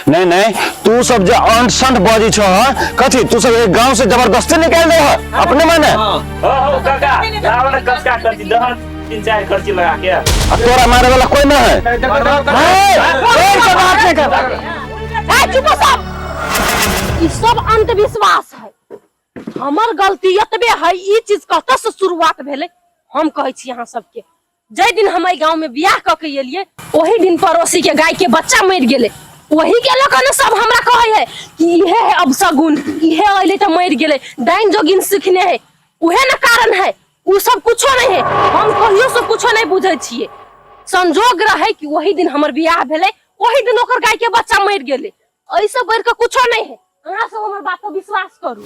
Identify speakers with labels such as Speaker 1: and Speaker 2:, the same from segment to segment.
Speaker 1: नहीं नहीं, तू सब जे अंट संट बजै छह, कथी तू सब एक गांव से जबरदस्ती निकाल दे है अपने माने?
Speaker 2: हो हो काका, लाओ ना कसका करती दहन 3-4 खर्ची लगा के।
Speaker 1: आ तोरा मारे वाला कोई ना है।
Speaker 3: ए, के बात नहीं कर।
Speaker 4: ए चुप सब, ई सब अंधविश्वास है। हमर गलती एतबे है, ई चीज कतऽ से शुरुआत भेलै हम कहै छी अहाँ सबके। जाहि दिन हम एहि गाँव में बियाह कऽ के एलियै ओही दिन पड़ोसी के गाय के बच्चा मरि गेलै। ओही के लऽ कऽ ने सब हमरा कहै है कि इहे है अबसगुन, इहे अयलै तऽ मरि गेलै, डाइन जोगिन सिखने है, उहे ने कारण है। उ सब कुछो नहीं है, हम कहियो से कुछो नहीं बुझै छियै। संजोग रहै कि ओही दिन हमर बियाह भेलै, ओही दिन ओकर गाय के बच्चा मरि गेलै। एहिसँ बढ़ि कऽ कुछो नहीं है। अहाँ सब हमर बात पर विश्वास करू,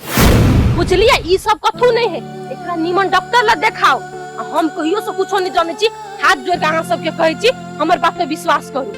Speaker 4: बुझलियै? ई सब कथू नहीं है, एकरा नीमन डॉक्टर लग देखाओ। आ हम कहियो से कुछो नहीं जानै छी, हाथ जोड़ के अहाँ सबके कहै छी हमर बात पर विश्वास करू।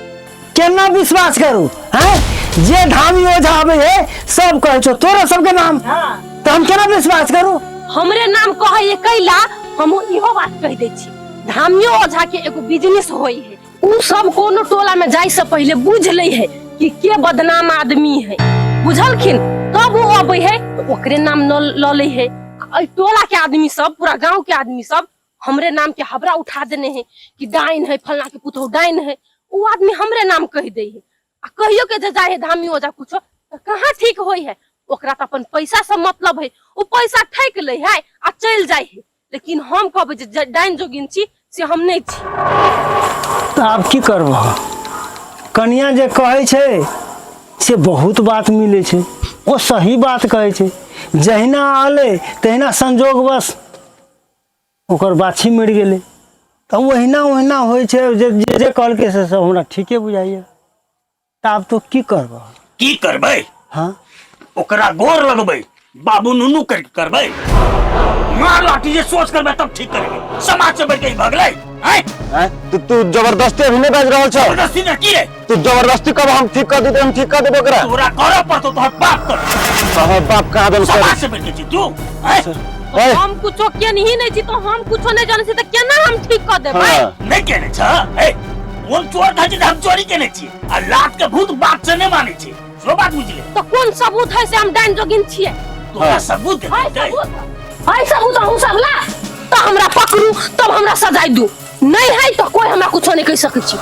Speaker 3: केना विश्वास करू? हैं, जे धामी ओझा आबै है सब कहै छौ तोरा सबके नाम, तऽ हम केना विश्वास करू?
Speaker 4: हमरे नाम कहै है कैला, हम इहो बात कहि दै छी, धामियो ओझा के एगो बिजनेस होई है। उ सब कोनो टोला में जाय से पहले बुझ ले है कि के बदनाम आदमी है, बुझलखिन? तब वो अबै है तो ओकरे नाम न ल ले है। एहि टोला के आदमी सब, पूरा गांव के आदमी सब हमरे नाम के हबरा उठा देने है कि डाइन है, फलना के पुतहु डाइन है। उ आदमी हमरे नाम कह दे है। आ कहियो के जे जाय है धामी ओझा कुछो तो कहाँ ठीक होई है? ओकरा तो अपन पैसा से मतलब है, उ पैसा ठकि ले है आ चलि जाय है। लेकिन हम कहबै जे डाइन जोगिन छी से हम नहीं छी।
Speaker 3: तऽ आब की करबह? कनिया जे कहै छै से बहुत बात मिलै छै, ओ सही बात कहै छै। जहिना अलै तहिना संजोगवश ओकर बाछी मरि गेलै, तऽ ओहिना ओहिना होइ छै। जे जे जे कहलकै से सब हमरा ठीके बुझाइए। तऽ आब तो की करबह?
Speaker 5: की करबै?
Speaker 3: हाँ,
Speaker 5: ओकरा गोर लगबै, बाबू नुनू करके करबै, मार लाठी जे सोच करबै तब ठीक करबै। समाज से बढ़ के भगलै हैं?
Speaker 1: हैं? तू तू जबरदस्ती अभी नहीं बाज रहल छौ।
Speaker 5: जबरदस्ती ना की रे?
Speaker 1: तू जबरदस्ती कब हम ठीक कर देते, हम ठीक कर देबो ओकरा।
Speaker 5: तोरा करऽ पड़तो, तोहर बाप कर।
Speaker 1: हमर बाप कहाँ देल?
Speaker 5: समाज से बढ़ के छी तू हैं?
Speaker 1: ए,
Speaker 4: हम कुछो केनही नहीं छी, तो हम कुछो नहीं जानै छी, तऽ केना हम ठीक कऽ देबै?
Speaker 1: हाँ।
Speaker 5: नहीं केने छ? ए, कोन चोर था जे हम चोरी केने छी? आ लात के भूत बात से नहीं माने छी, सो बात बुझले।
Speaker 4: तो कोन सबूत है से हम डाइन जोगिन छियै?
Speaker 5: तोरा
Speaker 1: हाँ।
Speaker 5: सबूत दे।
Speaker 4: है सबूत, है सबूत अहूँ सब ला तो हमरा पकड़ू तब हमरा सजाय दू, नहीं है तो कोई हमरा कुछो नहीं कहि सकै छी।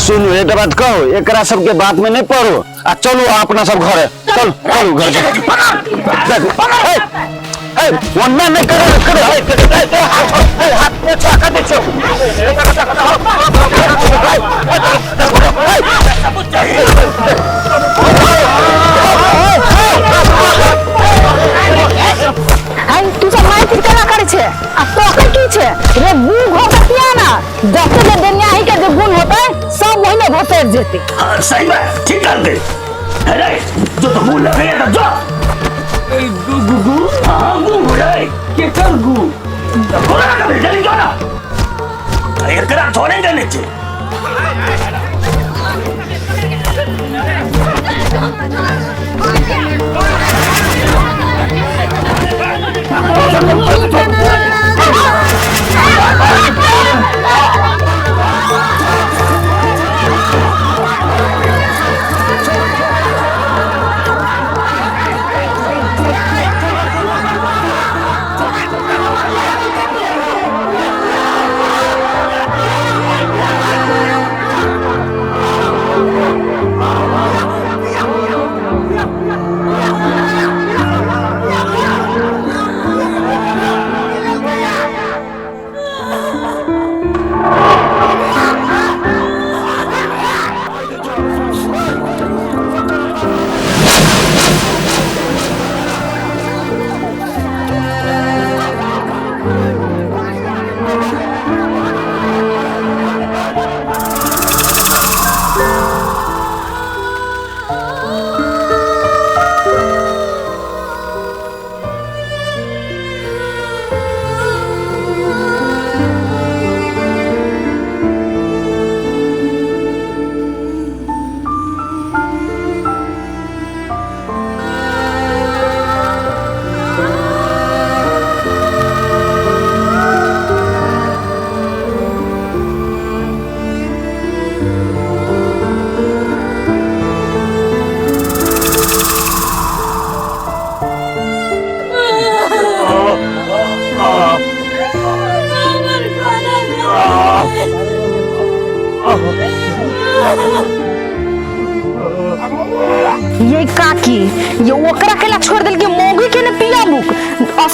Speaker 1: सुनू, एक बात कहो, एकरा सबके बात में नहीं पड़ो आ चलू अपना सब घरे, चल चलू घर चल। देख, ए, ए, वन्ना नहीं करो, करो, ए, ए, ए, हाथ, ए, हाथ में छुआ कर दे छो।
Speaker 5: सबूत चाहिए।
Speaker 6: है तू सब मार पीट केना करै छै आ तोहर की छै रे? गु घो के किया ना जते जे दुनियाही के जे गुण होतै सब ओहिमे घोसरि जेतै।
Speaker 5: हाँ, सही बात, ठीक कर दे। अरे जो तो मुंह लगे तो जो
Speaker 2: गु गु गु।
Speaker 5: हाँ गु रे।
Speaker 2: के कर गु?
Speaker 5: तो बोला ना कभी जल्दी जो ना एकरा छोड़ेंगे नीचे।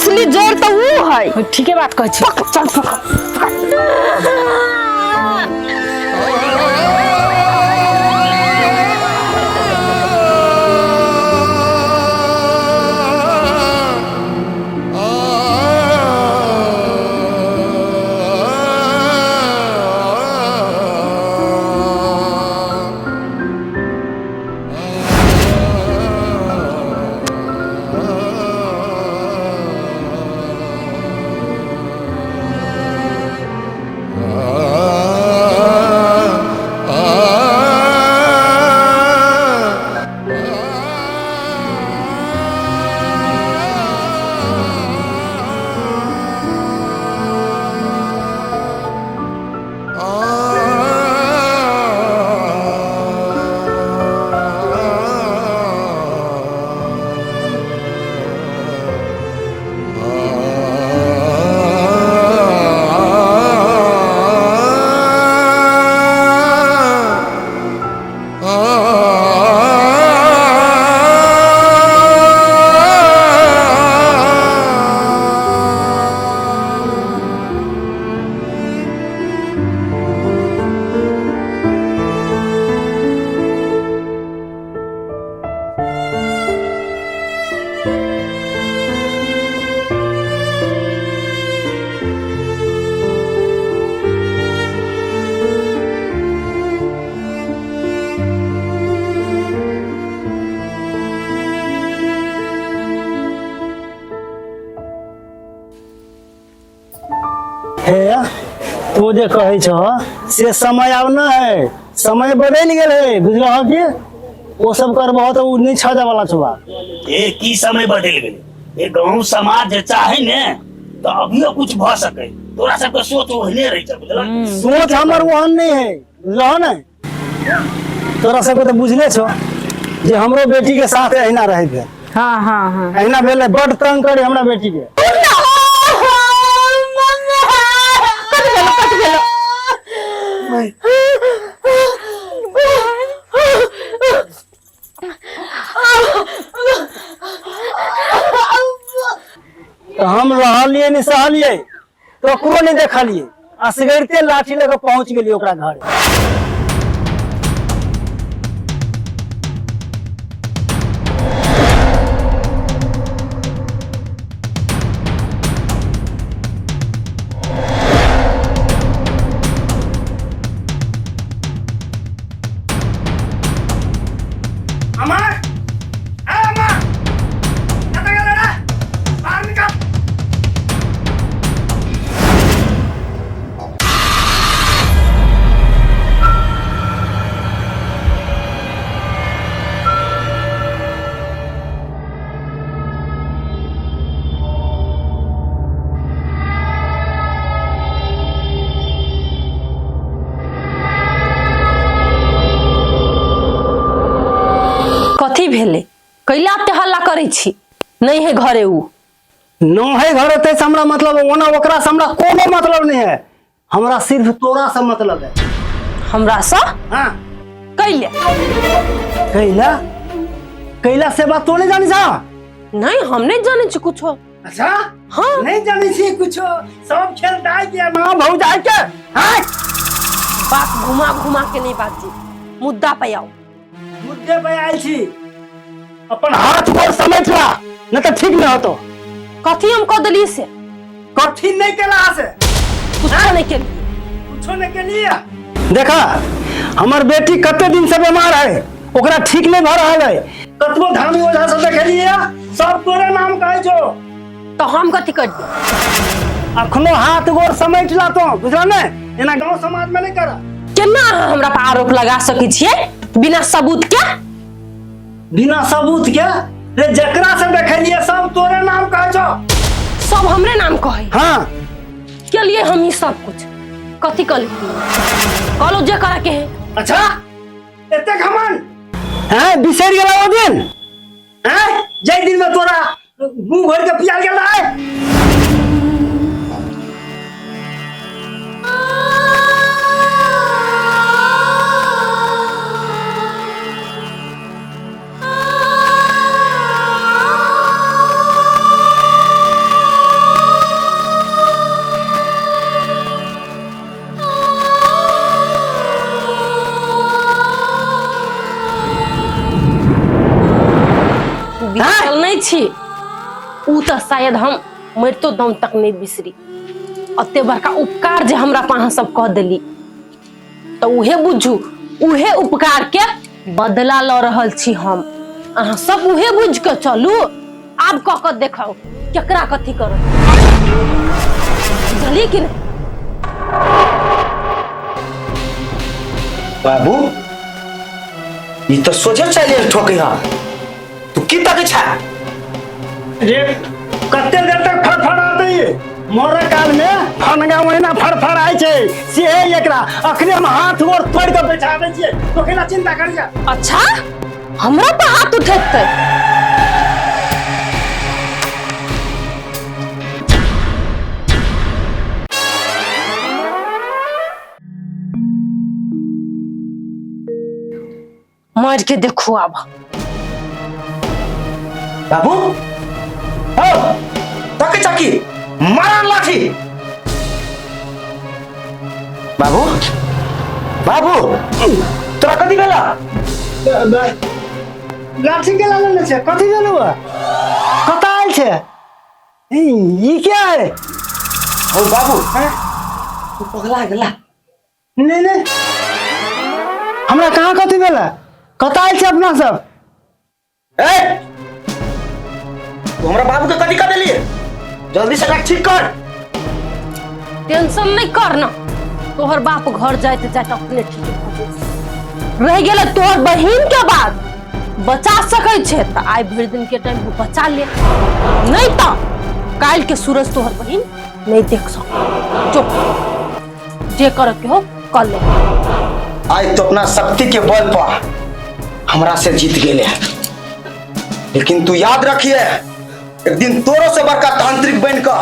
Speaker 6: असली जड़ तो ऊ है।
Speaker 7: ठीके बात कहै छी।
Speaker 6: पकड़, चल पकड़।
Speaker 3: हे तू जे कहै छह से समय आब न है, समय बदलि गेल है, बुझलह कि ओ सब करबह तऽ ओ नहि छजऽ वाला छौ बात।
Speaker 5: ए की समय बदलि गेलै? ए गाँव समाज जे चाहे ने तऽ अभियो कुछ भऽ सकै। तोरा सबके सोच ओहने रहै छै, बुझलह?
Speaker 3: सोच हमर ओहन नहि है, बुझलह ने? तोरा सबके तऽ बुझले छौ जे हमरो बेटी के साथ अहिना रहै भेल।
Speaker 7: हाँ हाँ हाँ,
Speaker 3: अहिना भेल, बड तंग करे हमरा बेटी के।
Speaker 4: कट गेलो, कट गेलो।
Speaker 3: तऽ हम रहलियै नहि सहलियै, ककरो नहि देखलियै, असगरिते लाठी लऽ कऽ पहुँच गेलियै ओकरा घर।
Speaker 5: अमर, ए अमर, कतऽ गेलै रे? बाहर निकल।
Speaker 4: कथी भेलै? कैला एते हल्ला करै छी? नहीं है घरे ऊ।
Speaker 3: न है घर ते से हमरा मतलब, ओना ओकरा से हमरा कोनो मतलब नहीं है, हमरा सिर्फ तोरा से मतलब है।
Speaker 4: हमरा से?
Speaker 3: हाँ।
Speaker 4: कैले?
Speaker 3: कैला? कैला से बात तो नहीं जानी छा?
Speaker 4: नहीं, हम नहीं जाने छी कुछो।
Speaker 3: अच्छा?
Speaker 4: हाँ।
Speaker 3: नहीं जानी छी कुछो, सब खेल दाई के माँ भौजाई के। हाँ?
Speaker 4: बात घुमा घुमा के नहीं बाजी, मुद्दा पे आओ।
Speaker 3: मुद्दे पे आयल छी, अपन हाथ गोर समेट ला, नहीं तो ठीक नहीं होतो।
Speaker 4: कथी हम कह देलिए से?
Speaker 3: कथी नहीं केला से?
Speaker 4: कुछो नहीं केलिए।
Speaker 3: कुछो नहीं केलिए। देखा हमर बेटी कते दिन से बीमार है, ओकरा ठीक नहीं भ रहल है, कतबो धामी ओझा से देखेलिए सब तोरे नाम कहै छौ।
Speaker 4: तो हम कथी करिए?
Speaker 3: अखनो हाथ गोर समेट ला तो, बुझल ने? एना गांव समाज में नहीं कर।
Speaker 4: केना अहाँ हमरा पर आरोप लगा सकै छियै बिना सबूत के?
Speaker 3: बिना सबूत के? रे जकरा से देखेलिए सब तोरे नाम कहै छौ।
Speaker 4: सब हमरे नाम कहै?
Speaker 3: हाँ।
Speaker 4: के लिए हम ई सब कुछ कथी कहली? कहलो जे करे के है।
Speaker 3: अच्छा एते घमंड हैं, बिसरि गेला ओ दिन? हैं, जाहि दिन में तोरा मुंह भर के पियाल गेल रहै।
Speaker 4: छी उ तऽ शायद हम मरितो दम तक नहि बिसरी। अते बड़का उपकार जे हमरा पर अहाँ सब कह देली तऽ उहे बुझू, उहे उपकार के बदला लऽ रहल छी हम। अहाँ सब उहे बुझ के चलू। आब कऽ के देखाउ केकरा कथी करब, बुझलियै कि नहि?
Speaker 8: बाबू ई तऽ सोझे चैलेंज ठोकै हा, तू की तकै छा?
Speaker 3: रे कते देर तक फड़फड़ाते मरे काल में फनगा महीना फड़फड़ाइ छै से है एकरा अखने हम हाथ गोड़ तोड़ के बैठा दै छियै, तो केना चिंता कर जा।
Speaker 4: अच्छा हमरा पर हाथ उठेतै? मारि के देखू आब।
Speaker 8: बाबू हो तके चाकी मारा लाठी। बाबू बाबू तोरा कथी भेला?
Speaker 3: लाठी के लागल छै, कथी भेलौ? कतऽ आयल छै ई? क्या है?
Speaker 8: हो बाबू तू पगला गेला?
Speaker 3: नहीं नहीं हमरा कहाँ कथी भेला? कतऽ आयल छै अपना सब?
Speaker 8: ए तू हमरा बाबू के कथी कर देलिए? जल्दी से एकरा ठीक कर।
Speaker 4: टेंशन नहीं करना, तोहर बाप घर जाते जाते अपने ठीक भऽ जेतै। रह गेल तोहर बहिन के बात, बचा सकै छै तऽ आइ भरि दिन के टाइम बचा ले, नहीं तऽ काल्हि के सूरज तोहर बहिन नहीं देख सक। जो जे करे के हो कर ले।
Speaker 8: आज तो अपना शक्ति के बल पर हमरा से जीत गेले, लेकिन तू याद रखिए एक दिन तोरो से बड़का तांत्रिक बन कर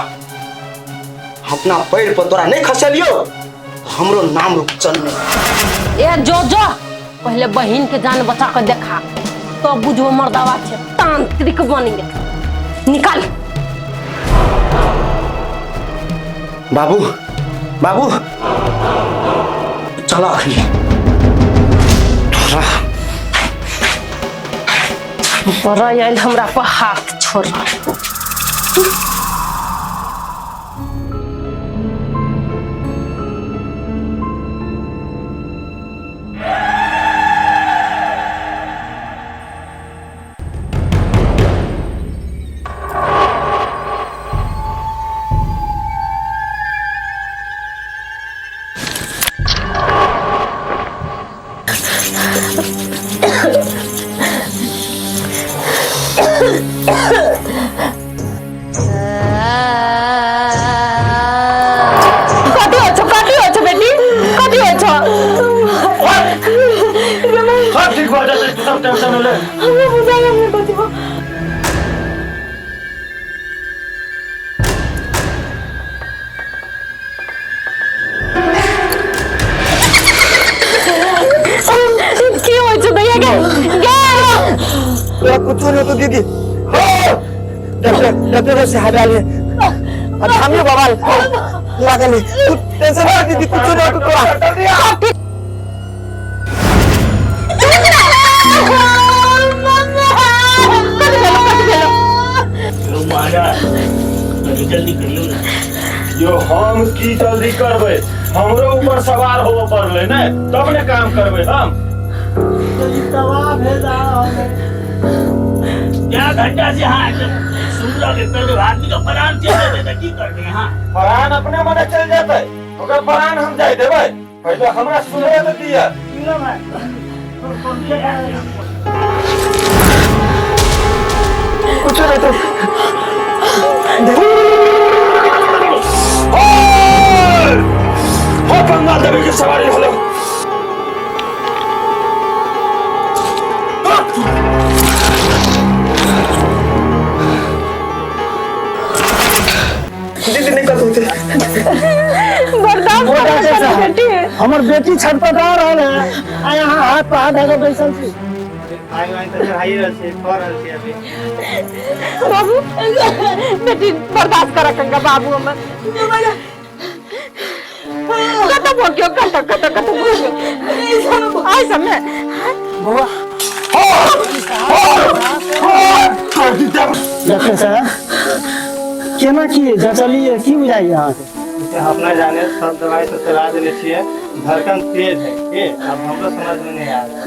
Speaker 8: अपना पैर पर तोरा नहीं खसेलियो तो हमरो नाम रूपचन नहीं।
Speaker 4: ए जो जो पहले बहिन के जान बचा के देखा तो बुझो मर्दावा छे तांत्रिक बन गेल। निकाल।
Speaker 8: बाबू बाबू चला अखनी तोरा
Speaker 4: बड़ा आयल हमरा पर हाथ छोड़। कथी होइ छौ? कथी होइ छौ बेटी? कथी होइ छौ?
Speaker 1: सब ठीक भऽ जेतै, तू सब टेंशन ले।
Speaker 4: हमरा बुझाइ हमरा कथी भऽ की होइ छौ भैया के?
Speaker 8: तोरा कुछो नहीं तो दीदी। डॉक्टर डॉक्टर से हटा ले और थामियो बाबा लागल है। तू टेंशन मत दीदी, कुछो नहीं तो तोरा।
Speaker 2: यो महाराज कनी जल्दी करियौ ने।
Speaker 1: यो हम की जल्दी करबै? हमरो ऊपर सवार होबऽ पड़लै ने तब ने काम करबै हम।
Speaker 2: क्या घंटा से हाँ सुन रहे कर आदमी का प्राण चल जेतै तऽ की करबै हाँ?
Speaker 1: प्राण अपने मने चल जेतै, ओकर प्राण हम जाय देबै? पहिले हमरा सुनबे तऽ दिअ।
Speaker 8: कुछो नहीं तो
Speaker 1: हो कंगाल देवी के सवारी होलो।
Speaker 8: दीदी नहीं कर सकते।
Speaker 6: बर्दाश्त
Speaker 3: ओ
Speaker 6: कर
Speaker 3: डॉक्टर साहब,
Speaker 6: बेटी।
Speaker 3: हमर बेटी छटपटा रहल है आ यहाँ हाथ पर हाथ धऽ के बैसल छी।
Speaker 6: बाबू बेटी बर्दाश्त कर कंगा बाबू हमर कत भोग्यो कत कत कत भोग्यो आइ समय
Speaker 3: बौआ
Speaker 1: हो हो हो।
Speaker 3: डॉक्टर साहब केना की जँचलियै की बुझाइए अहाँके?
Speaker 9: अपना जाने सब दवाई तो चला देने छियै, धड़कन तेज है के अब हमरो समझ में नहीं आ रहा।